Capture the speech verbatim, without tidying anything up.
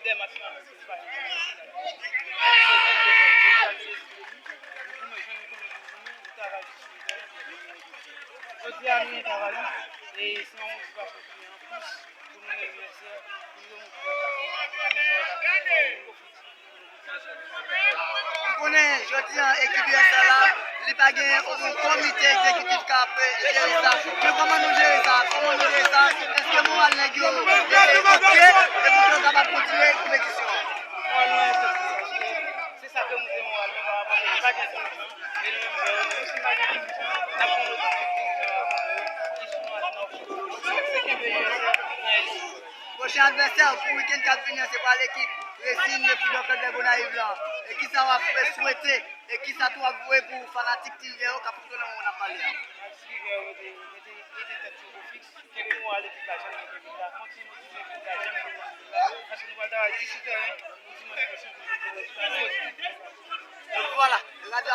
Dè match nan, se pa yon match. Jodi a, nou gen travay, e se yon motivasyon ki gen anplis pou nou menm U S C, pou nou montre nou konnen jodi a ekip U S A la, li pa gen yon komite egzekitif k ap jere sa. Men kòman nou jere sa? Kòman nou jere sa? Èske moral nèg yo oke e pou ke yo kapab kontinye konpetisyon an? Moral nou enpòtan. Se sa ke nou te moral nou pa rapò ke pa gen dirijan. E nou menm, nou si pa gen dirijan, n ap pran lòt dirijan ki sou nou nan. Se kenbe nan. Pwochen advèsè pou wikenn k ap vini an, se pral ekip Racing de Football Club de Gonayiv lan. E kisa w ap swete? E kisa tou w ap voye pou fanatik Tilvè yo k ap koute nan moman n ap pale a? Fanatik Tilvè yo, rete, rete, rete tèt yo fiks. Kenbe moral ekip la, jan nou kenbe la. Kontinye motive ekip la, jan nou kenbe la. Paske nou pral travay dis sou tèren pou dimanch pwochen pou nou jwe. Vwala, radyo